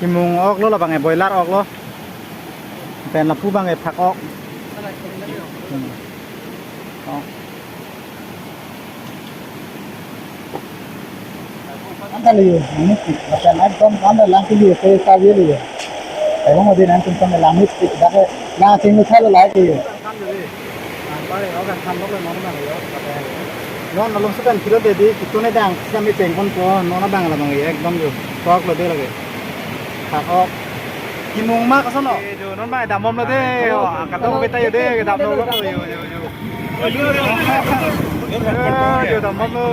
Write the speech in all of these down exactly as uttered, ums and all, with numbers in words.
Kimung ok lo, labang e boiler ok lo. Pen lapu abang e phak ok. Hmm. Ok. Anta liyo, langit tik, macam ekdom anta langit liyo, saya sabi liyo. Saya mau di nanti sama langit tik, dah ke, nah, sini saya lagi liyo. Non along sukan kilo de di, itu ne dang, kami pengkon ko, non abang labang ya, ekdom yo, tok lo de lagi. Phak ok. Kimung ma koson lo? Eh, jo, non ma dambom lo de, oh, angkat dong beta yo de, dambom lo, yo, yo, yo. Yo, yo, dambom lo.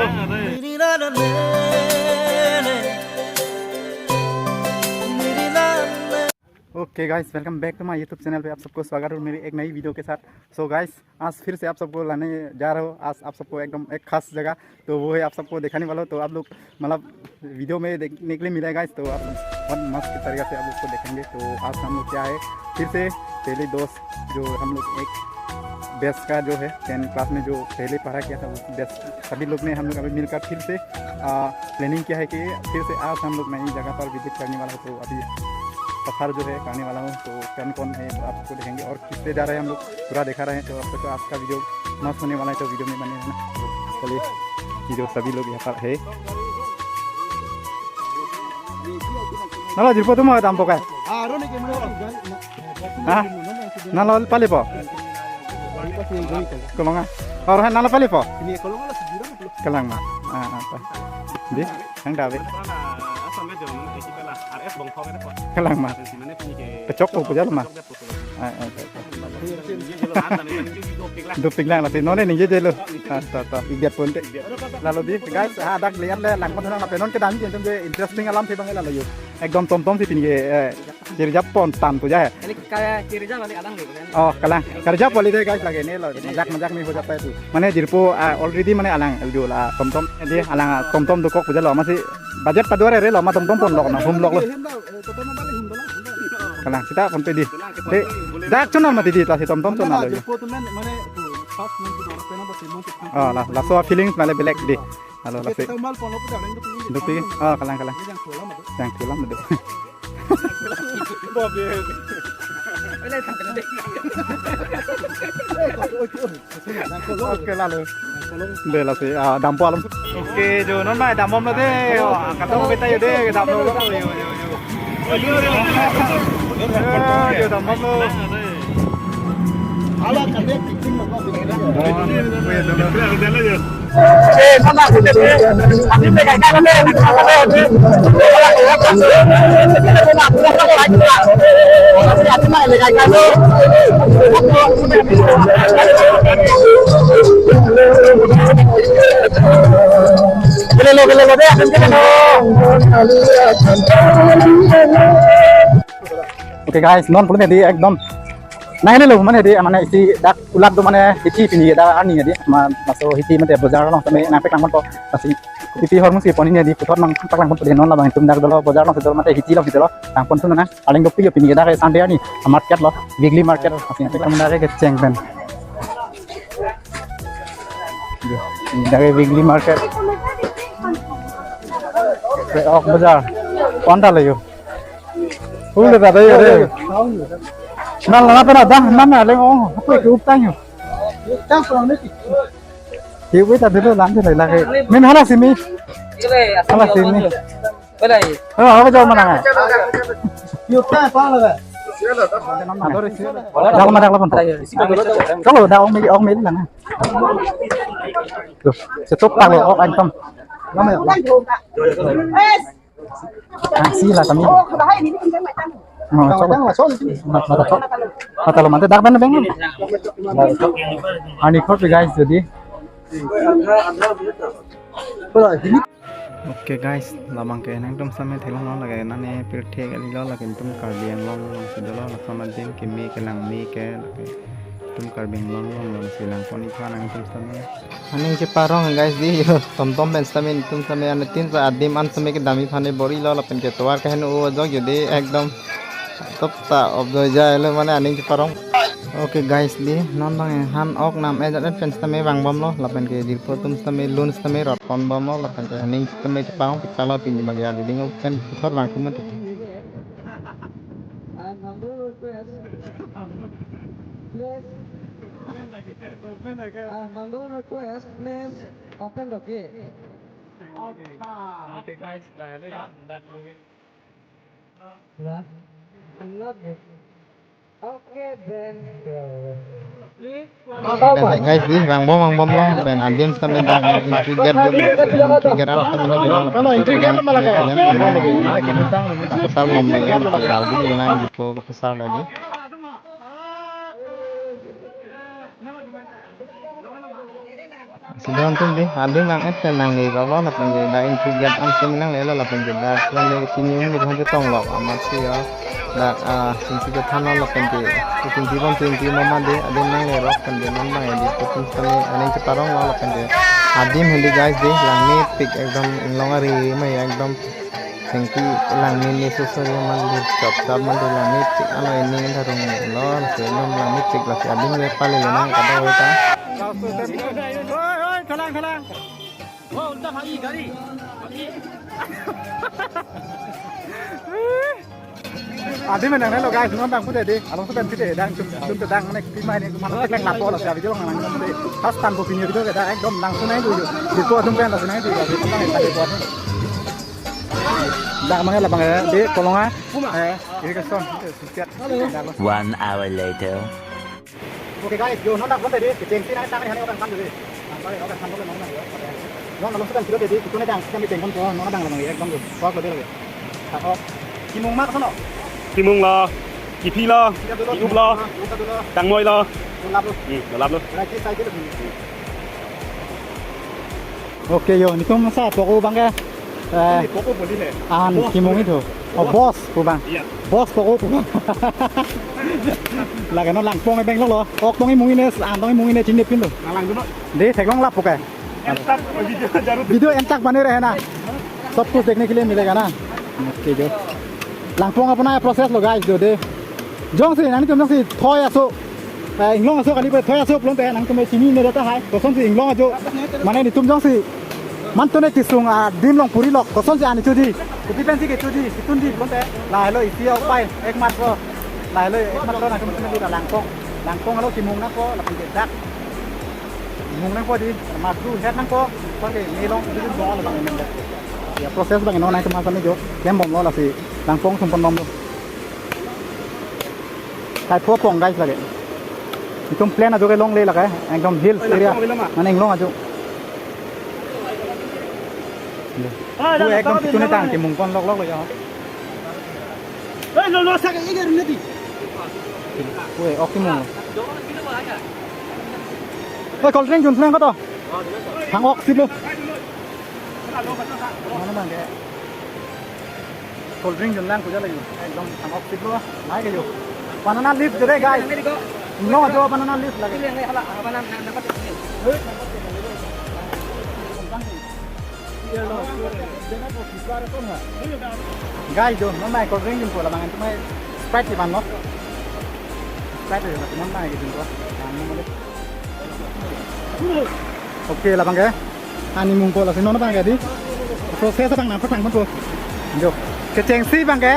Okay guys, welcome back to my YouTube channel पे आप सबको स्वागत है मेरी एक नई वीडियो के साथ। सो गाइस, आज फिर से आप सबको लाने जा रहा हूँ, आज आप सबको एकदम एक खास जगह, तो वो है आप सबको दिखाने वाला हूँ। तो आप लोग मतलब वीडियो में देखने के लिए मिला है गाइस, तो आप बहुत मस्त तरीका से आप लोग को देखेंगे। तो आज हम लोग क्या है, फिर से पहले दोस्त जो हम लोग एक बैच का जो है टेन क्लास में जो पहले पढ़ा किया था, उस बैच सभी लोग ने हम लोग अभी मिलकर फिर से प्लानिंग किया है कि फिर से आज हम लोग नई जगह पर विजिट करने वाला है। तो अभी सफर जो है करने वाला हूँ, तो कौन कौन है तो आपको देखेंगे और किससे जा रहे हैं हम लोग, पूरा दिखा रहे हैं। तो आप सबको आज का वीडियो मस्त होने वाला है, तो वीडियो में बने रहना। तो चलिए, ये जो सभी लोग यहाँ पर है। Nalo jirpo tu mau tampok eh? Ha? Nalo palipo? Kolonga. Or hai nalo palipo? Kalang ma. Ah, ah, ta. Di, ang dawi. Kalang ma. Pechok po puja lo ma. Ah, ah, ta, ta. Dopik lang lasi non ne ningje je lo. Ah, ta, ta. Idiat ponte. Lalo di, guys, ha dak lihat le langpon thang ape non kedam je, je interesting alam si bang lalo yo. Ekdom tomtom si pini ke, eh, chirjap pon tan puja hai. Ini kayak chirjap balik alang gitu kan. Oh, kalang. Kerja poli de guys lagi ne lo. Majak majak ne ho jata itu. Mane jirpo, ah, already mane alang aljo la tomtom de alang tomtom dokok puja lo, masih budget paduare re lo ma tomtom pon lok na hum lok lo. Kalang sita ponte di. De dak chonal mati di ta si tomtom chonal lo. Oh, la laso feelings male belek di. Halo, lasi. Dopi. Oh, kalang, kalang. Yang pulang betul. Oke, lalo. De lasi, ah, dampo alam. Oke, jo, non ma dambom lo de. Oh, angkat dong beta yo de, dambom lo. Yo, yo, yo. Yo, yo, dambom lo. Oke guys, non pulo di ekdom. Nang ini lo, mane di, mane isi dak ulak do mane hithi pini dak arni di, ma, laso hithi mate bojar along tame nangpek langpon po, lasi hithi hormu si pon ini di puthot nangpek langpon po di non labang itum dak dolo bojar along si dolo mate hithi along si dolo langpon tu nang. Aling dopi yo pini dak Sunday arni market lo, weekly market, lasi nangpek langpon dak kecheng pen. Yo, ini dak weekly market. Re ok bojar. Konta lo yo. Hule ta dai re. Nal na pena dah, nal na leng ong, apa ke utang yo. Utang pulang ni. Ye wei ta dulu lang de lagi. Min hala simi. Hala simi. Boleh. Oh, apa jauh mana? Utang apa lagi? Dah lama dah lama. Kalau dah ong mi ong mi lang. Tuh, setuk kalau ong antam. Lama ya. Ah, sila kami. Oh, coba. Mata, mata, mata lo mante dak ban beng. Ani khot guys jadi. Oke guys, labang ke nangtum same theklong lo lake nane pirthe kali lo lake nangtum Karbi Anglong along si dolo lason adim keme kelang me ke lake nangtum Karbi Anglong along along si langpon ikha nangtum same. Aning cheparong guys di yo, tomtom pen sitame nangtum same ane tin sa adim an same kedam aphan ne bor-i lo lapen ke tovar keheno ajok yo di ekdom top ta obdo jai lo mane aning cheparong. Oke guys di non bang han ok nam ejat pen sitame vangbom lo lapen ke jirpo atum sitame lun sitame rot ponbom lo lapen ke aning sitame cheparong pik ta lo pini bang ya di ding ok pen puthot vangtum mate. Uh, Mandu request, please open the gate. Okay, guys, uh, that movie. Okay, then. Lapen guys, di vangbom vangbomlo, lapen adim sitame dak entry gate, entry gate arlo sitame lo. Kalau entry gate malah kayak. Pasar bom lagi, pasar di nang gitu, pasar lagi. Sidon tum di, adim nang et nang ni baba lapen ke dak entry gate an sitame nanglelo lapen ke dak lapen ke sini ung gitu tonglo amat si ya. Dak, ah, singsi ke thanlo lapen ke singsi bom singsi mama di adim nanglerok pen di non bang di putin sitame aning cheparonglo lapen ke adim heli guys di langmepik ekdom inglong ari mai ekdom. Singki langmepik so so ya mali chop chop mali langmepik ano ini tharonglo si ekdom langmepik lasi adim le pali le nang kada hoita. Oi, oi, thalang, thalang. Oh, ulta bhagi gari. Adim nangnelo guys, non bang pute di. Along sudah pute dang tum tum dang ne pima ini mana tek lang lapo lasi video nang nang pute. Pas tan bo pini video ke dak ekdom langsung nai du. Di ko atum pen lasi nai du. Dak mana labang ya, di kolonga. Eh, ini ke son. One hour later. Okay guys, yo non dak pute di, kechengsi nang tang ni hane orang kan di. Tang ni orang kan di non nang yo. Non along sudah video di, itu ne dang, kami tengkon ko, non dang lang ya, ekdom di. Kok lebih lagi. Kok. Kimung mak sono. Kimung lo, kipi lo, kiup lo, tangmoi lo. Lap lo. Hmm, lap lo. Right side lo. Okay, yo, netum sa poko bang ke. Eh, poko boli he. An kimung itu. Oh, boss pu bang. Iya. Boss poko pu bang. Lake non langpong ebeng lo lo. Ok tong imung ine, an tong imung ine chinine pin lo. Nalang dulu. Di theklong lap poke. Entak video jaru. Video entak bane rahe na. Sab kuch dekhne ke liye milega na. Okay jo. Langpong apna process lo guys jo de. Jongsi nangtum jongsi thoi aso, eh, inglong aso kali pe thoi aso pulote nangtum chinine data hai. Kosonsi inglong ajo. Mane netum jongsi mantone kesung adim long puri lok. Kosonsi ani choji. Kopi pensi kechoji. Situn di pulote. Lahelo isi upai. Ekmatro. Lahelo ekmatro nangtum chinine data langpong. Langpong alo kimung nangpo. Lapen ke dak. Mung nangpo di, masu het nangpo, pake melong di bol bang ini. Ya, process bang ini nang teman kami jo, klem bomlo lasi, langpong sumpon bomlo. Kaipho pong guys lake. Itum plain ajo ke longle lake, ekdom hills area. Mane inglong ajo. Bu ekdom kitune tang kimung pon lok lok lo ya. Eh, lo lo sa ke igar nadi. Weh, ok kimung. Eh, cold drink jun senang ko to? Thang ok sip lo. Mana bang ke? Cold drink jun lang kuja lagi. Ekdom thang ok sip lo. Mai ke jo. Banana leaf jore guys. No jo banana leaf lagi. Guys, jo, non mai cold drink jumpo labang an tumai Sprite di ban lo. Sprite di ban non mai jumpo. Okay, labang ke. Ani mungpo lasi non bang ke di. Process bang nang patang pon po. Jo. Kechengsi bang ke.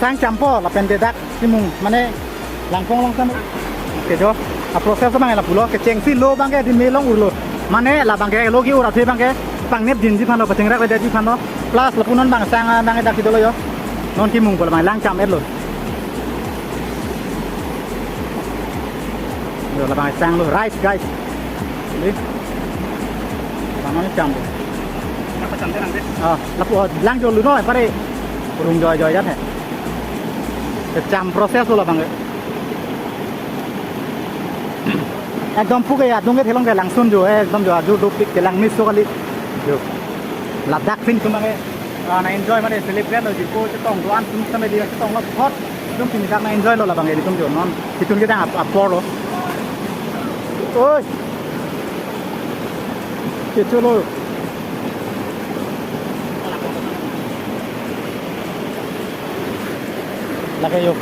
Sang champo lapen ke dak kimung mane langpong long sam. Okay jo. A process bang la pulo kechengsi lo bang ke di melong urlo. Mane labang ke lo ki ur athe bang ke pangnep dinji aphan lo pachingrak le dinji aphan lo. Plus lapu non bang sang bang dak kidolo jo. Non kimungpo labang lang cham et lo. Jo labang sang lo rice guys. Di. Bang non cham lo. Apa cham de lang de? Ah, lapu lang jo lo no pare. Rung joi joi jat he. Cham process lo labang ke. Ekdom puke adung ke theklong ke langsun jo, ekdom jo aju dopik ke langmepik so kali. Jo. Ladak phin tum ke. Ah, na enjoy mane celebrate lo jipo chetong do-an tum same di chetong lo hot. Tum phin dak na enjoy lo labang ke di tum jo non. Kitun ke dang ap-, apor lo. Oi. Kecho lo. Lake jo.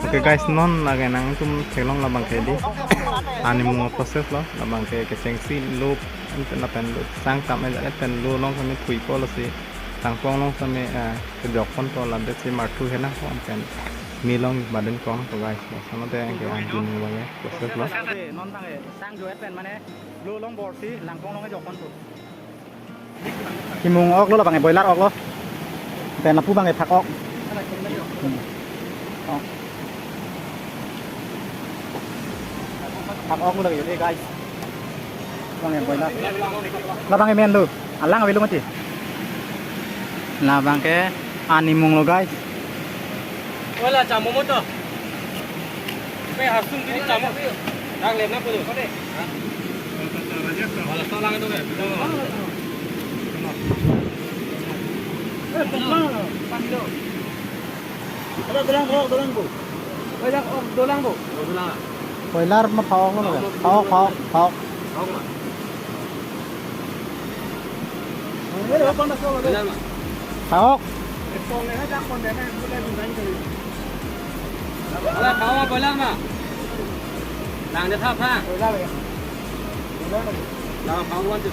Okay guys, non lake nangtum theklong labang ke di. Ani mung process lo, labang ke kechengsi lo Lapen lo sang tam ajat pen lo along sitame thuipo, lasi tangpong along sitame, eh, kejok ponpo, labesi marthu henangpo, pen me along badun kongpo guys. Lason ate ke anjing abang ya, kosek lo. Non tang e sang jo pen mane lo along borsi langpong along jok ponpo. Kimung ok lo, labang e boiler ok lo. Pen lapu abang e phak ok. Hmm. Ok. Phak ok lo lake, guys. Labang e boiler. Labang e men lo. Alang avelo mati. Labang ke animung lo, guys. Wala, chamo mo to. Pe asung diri chamo. Dak lem na pulo. Wala, sa lang to ke. Ada dolang, dolang, dolang, Bu. Ada, oh, dolang, Bu. Dolang. Boiler ma phak ok lo, phak ok, phak ok, phak ok. Phak ok ma. Boiler ma. Phak ok. Boiler, phak ok, boiler ma. Lang de tha pha. Boiler ya. Boiler. Lang phak ok wan tu.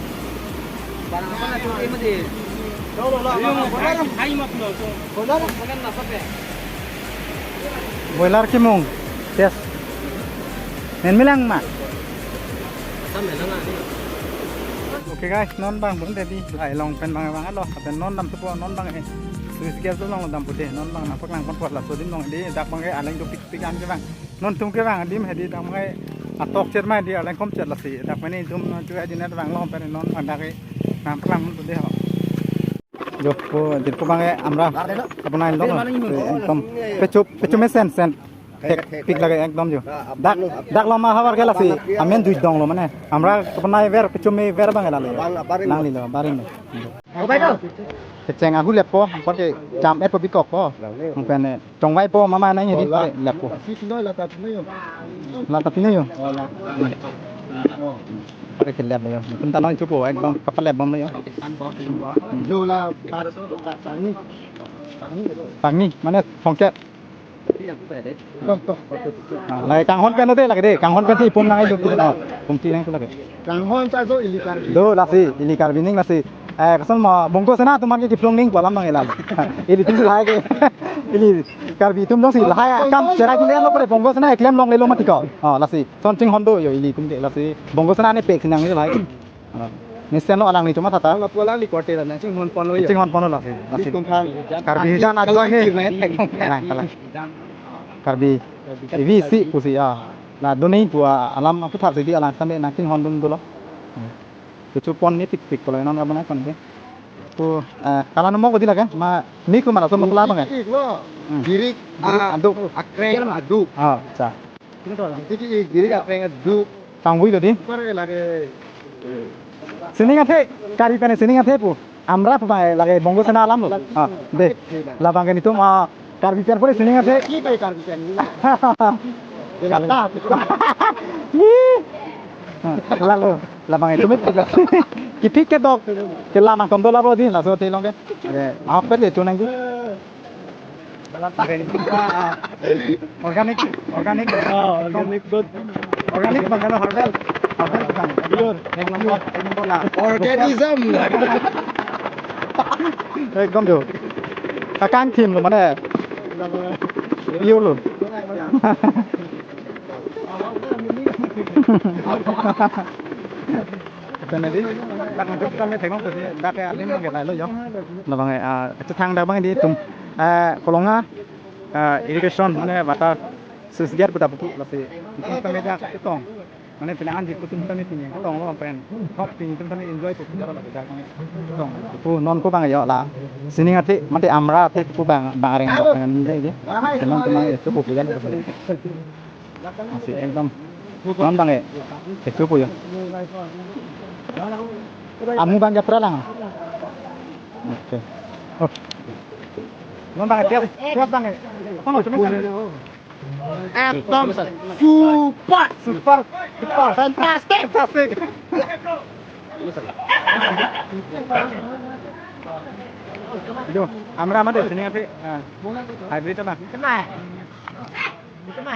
Barang apa na tu ini di? Lo, lo, lo, lo, lo. Hai ma pulo tu. Boiler. Boiler kimung. Yes. Men melang ma. Okay guys, non abang pun ready. Lahai along pen abang abang lo. Pen non dam thupo, non abang e. Switch gear tu along dam pute. Non abang nangpaklang ponpo, laso adim along di. Dak abang e aleng dopik pik an ke abang. Non atum ke abang adim hedi dak abang e. Atok chet ma di aleng kom chet, lasi. Dak mane atum tu hedi na abang lo pen non abang dak e. Nangpaklang pute ho. Jo, ko, dil ko abang e amra. Lar de lo. Apun ain lo. Lar de lo. Ekdom. Pechup, pechup mesen, sen. Thek, pik lake ekdom jo. Dak, dak lo ma havar ke lasi. Amen dui dong lo mane. Amra apun ain ver, pechup me ver abang e lalo. Nangli lo, barim lo. Kecheng ahu leppo, apot ke jam et po bikokpo. Pen e, chongvaipo mama nang hedi leppo. Lata pino yo. Lata pino yo. Pare ke lep yo. Pun tanoi chupo, ekdom kapalep bom lo yo. Dola, pangni. Pangni, mane phongket. Toh, toh. Ah, lake kanghon pen lo de, lake de. Kanghon pen si pum nang itu, ah, pum ti nang itu lake. Kanghon sa so ili Karbi. Do lasi, ili Karbi ning lasi. Eh, koson ma, Bongo Sena atum ke kiplong ning pu alam abang e lalo. Ilitum lahai ke. Ili Karbi atum jongsi lahai akam cherai atum lo pare Bongo Sena keklem longle lo mati ko. Ah, lasi. Lason chinghon do yo ilitum ke lasi. Bongo Sena ne pek si nangji lahai. Ah, mesen lo alangli chuma thata. Lapu alangli quarter nangchinghon pon lo yo. Chinghon pon lo lasi. Lasi. Ilitum aphan. Karbi hijan ajoine. Nah, kalang. Karbi. Ivi si pusi ya. La doni pu alam aputhak si di alang sitame nangchinghon dun dolo. Hmm. Kecho pon ni tik tik kalau non abang kon ke. Tu, eh, kalang nomok di lake, ma ni ko mana so masala abang e? Girik lo. Hmm. Girik, girik ah, aduk. Akreng aduk. Ah, cha. Tiki girik akreng aduk. Tangvoi lo di. Pare lake. Sining athe, Karbi pen sining athe pu. Amra pu abang e lake Bongo Sena alam lo. Ah, de. Labang ke netum, ah, Karbi pen pura sining athe. Ki pai Karbi pen. Kata. Ih. Ah, lalo, labang e tumit. Kipik kedok. Kelang nangkon do labo di, laso athe along ke. Oke, ahok pen le tu nangji. Organic, organic. Oh, organic good. Organic abang ke herbal. Herbal abang. Pure. Ek number, ek number la. Organism. Ekdom jo. Kakang thim lo mane. Pure lo. Pen di, dak nangkep kami tengok ke dak ke alim ke lalu yo. Labang e, ah, chethan dak abang di tum, eh, Kolonga, eh, irrigation mane water switch gear puta putu lasi. Tum kami dak ketong. Mane pina anji kutum kami pini ketong lo pen. Hop pini tum kami enjoy putu dak abang ketong. Pu non ko abang yo la. Sining athe, mate amra athe ko abang, abang reng abang ni je. Teman-teman itu pupu ya. Lasi ekdom. Non abang e. Kecho pu yo. Amu abang japra lang. Oke. Oh. Non abang e, test, test abang e. Kono cuma kan? Ekdom super. Super, super. Fantastic. Fantastic. Itu, amra mate sining athe. Ah. Hybrid abang. Kena. Kena.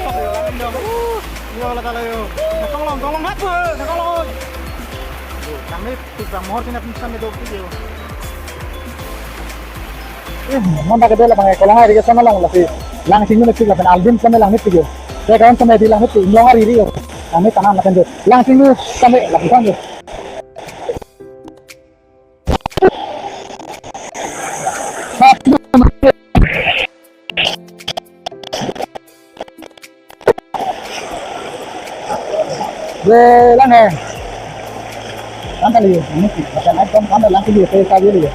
Yo, yo, la, la, yo. Tong long, tong long, hap, tong long. Yo, kami tu bang mohor sini pun sampai dua puluh yo. Eh, mon dak ke la bang kolong irrigation along lasi. Langsing nu tik lapen Alvin sampai lang nu tik yo. Saya kawan sampai di lang nu tik, long ari yo. Kami tanam lapen jo. Langsing nu sampai lapisan yo. Bre lang eh. Kan tali yo, ini sih, macam apa kan tali lang sih, saya saja dulu.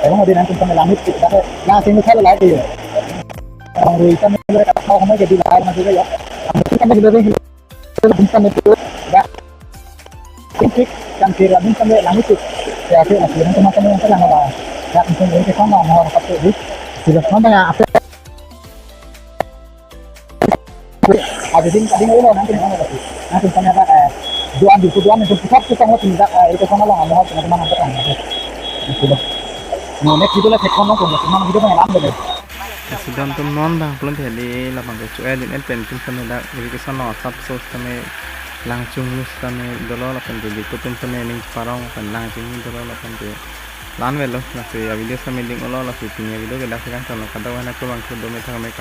Emang ada nanti sampai langit sih, tapi langsing saya lagi ya. Orang Rui kan mereka tahu kamu jadi lahir masih ya. Kamu sudah deh. Bintang itu, ya. Tingkik, kan kira bintang itu langit itu. Ya, oke, lagi yang teman-teman yang tenang lah. Ya, mungkin ini kita mau mau apa tuh, sih? Sudah sampai ya, apa? Adi ding, adi ding ulo, nanti mana lagi? Nanti sana ada, eh, dua ambil, dua ambil, satu satu sama tinggal, eh, itu sama lah, mau teman-teman angkat kan. Itu loh. Nah, next itu lah, cek kono pun, cuma video pengen ambil deh. Sidon tun non bang pulote hedi labang ke chu-e adim en pen tum sitame dak irrigation along asap so sitame langchung nu sitame dolo lapen ke biku tum sitame ning parong lapen langchung nu dolo lapen ke lan velo lasi a video sitame ding olo lasi pini a video ke dak si kangton lo kadokave nangtum bang thu do me thang me ka